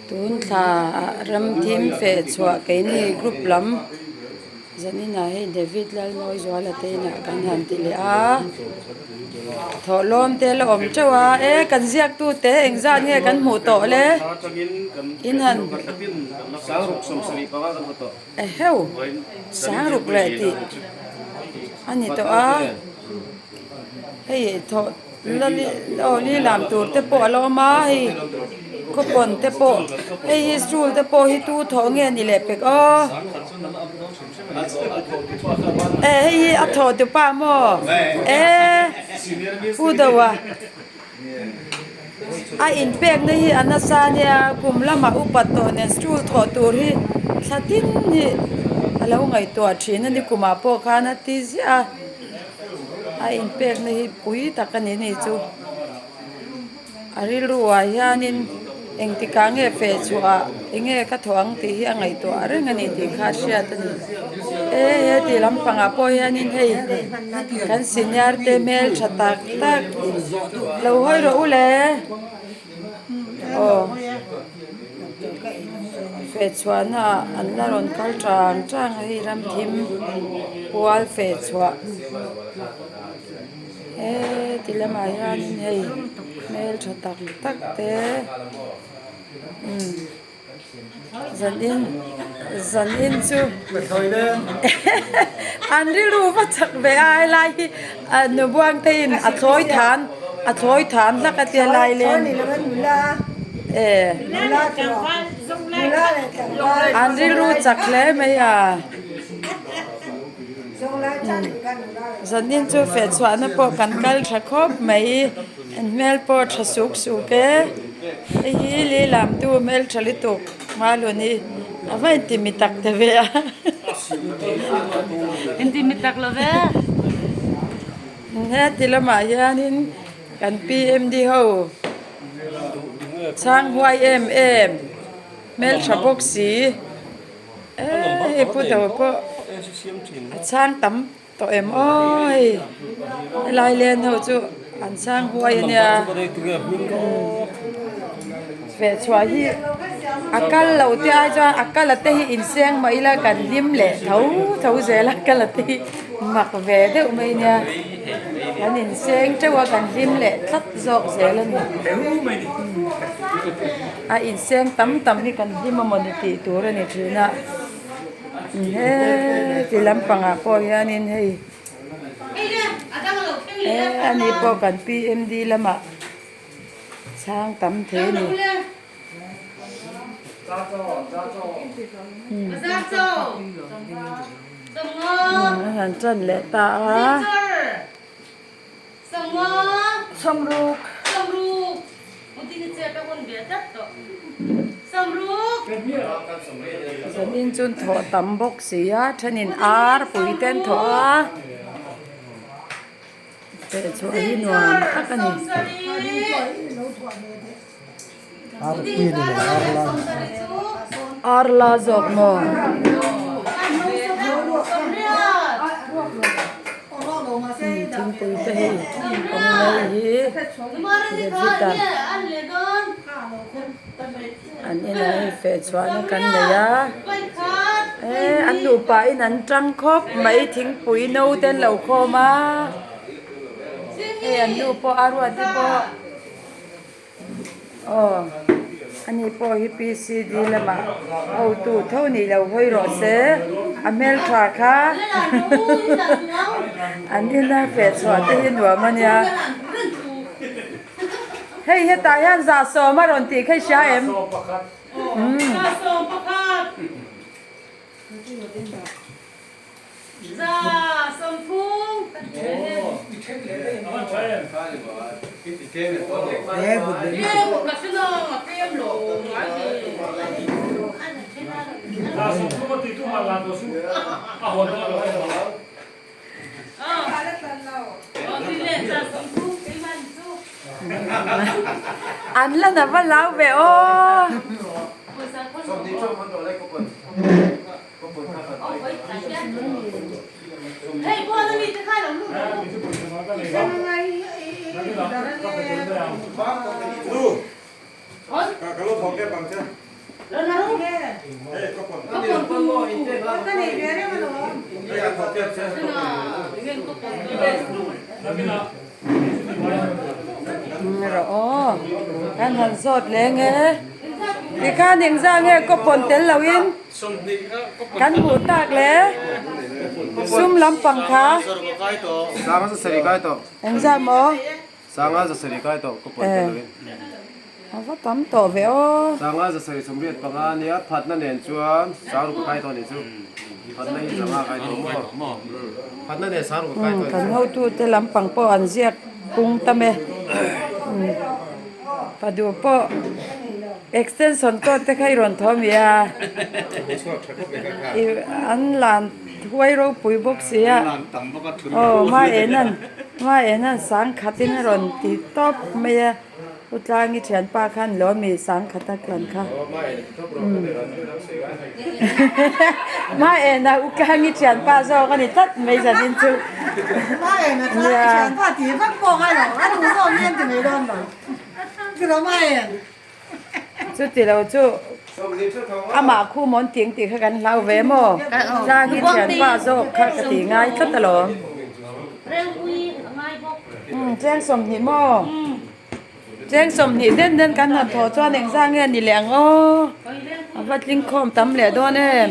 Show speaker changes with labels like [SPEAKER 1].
[SPEAKER 1] Tun thla ah ramthim feh chhuah keini group lam zaninah hei David Lalmawizuala te inah kan han ti leh a thawhlawm te la awm teuh a e kan ziak tu te engzat nge kan hmuh tawh le in han eheu sangruk leh tih a ni tawh a hei thawh. Aw li lam tur te pawh a la awm a hei khawpawn te pawh hei hi stool te pawh hi tu thawh nge ni leh pek aw eh hei hi a thawh tu pa maw eh pu deuh a a inpek na hi a nasa ania kum lamah upat tawh nen stool thawh tur hi thla tin hi a lo ngaihtuah thin a ni kumah pawh khan a ti ziah a. A inpekna hi pui tak a ni ni chu a rilru ah hianin engtikah nge feh chhuah eng nge ka thawh ang tih hi a ngaihtuah reng a ni tih kha a hriat a ni e he ti lampangah pawh hianin hei kan senior te hmeltha tak tak lo hawi rawh u le aw feh chhuahna ah an la rawn kal tang tang a hei ramthim pual feh chhuah heti lamah hianin hei hmeltha tak tak te umm. Zanin zanin chu an rilru va chak ve a helai hi nu Buangteiin a thlawi than a thlawi than hlak a tia lai leng e an rilru chak hle mai a zanin chu feh chhuahna pawh kan kal tha khawp mai an hmel pawh tha suk suk e. Hei hi lehlam tu hmeltha lutuk Maluni a va inti mi tak ta ve a.
[SPEAKER 2] Inti mi tak lo ve.
[SPEAKER 1] Heti lamah hianin kan PMD ho chhang huai em em hmeltha bawk si e hei pu do pawh a chhang tam. Tawh em aw hei helai len ho chu an sang huai a nia feh chhuah hi a kal lo te ai chuan a kal a te hi inseng mah ila kan hlim leh tho tho zel a kal a te hi mak ve deuh mai a nia kan inseng teuh a kan hlim leh tlat zawk zel a ni a inseng tam tam hi kan hlim a mawni tih tur a ni thin a. Heti lampangah pawh hianin hei eh ani pawh kan PMD lamah chhang tam thei a ni. An han tan leh ta a. Zanin chu thawh tam bawk si a thenin ar pui te an thawh a feh chhuah hi nuam tak a ni. Ar la zawk maw? Thingpui te hei awm mai hi David-a an inah hei feh chhuahna kan nei a eh an nupa in an tang khawp mai thingpui no te an lo khawm a hei an nu pawh a ruat te pawh. Aw ani pawh hi PCD lamah hotu tho nih lo hawi rawh se a hmeltha kha an ina feh chhuah te hi nuam a nia hei hetah hian zahsawm a rawn tih kha i hria em umm. An la na va lau ve aw. Rawh aw kan han zawt leng e tikhan engzah nge kawpawn tel loin kan hmuh tak le sum lampang kha engzah maw.
[SPEAKER 2] Sanga zasarih kai tawh ka pawn tel lovin.
[SPEAKER 1] A va tam tawh ve aw.
[SPEAKER 2] Sanga zasarih 85 a nia, phatna nen chuan sangruk a kai tawh anih chu. Phatna hi zanga a kai tawh maw? Phatna nen sangruk a kai tawh anih chu.
[SPEAKER 1] Kan hotute lampang pawh an ziak pung tam e. Pa duh pawh extension cord te kha i rawn thaw mi a. An lan huai ropui bawk si a. Aw hmaenan. Hmaenan sangkhatin a rawn ti tawp mai a, U Tlangi thianpa khan Lawmi sangkhat a tlan kha. Hmaena U Tlangi thianpa zawk a ni tlat mai zanin chu.
[SPEAKER 3] Hmaena Tlangi thianpa tih vak pawh ngai lo, a duh zawk hian ti mai dawn lo. Chutilo Hmaen.
[SPEAKER 1] Chuti lo chu amah khu mawn ting tih kha kan hlau ve maw? Tlangi thianpa zawk kha ka ti ngai tlat alawm. Umm cheng 20 maw? Cheng 20 den den kan han thawh chuan engzah nge ni leh ang aw? A va tling khawm tam leh dawn em?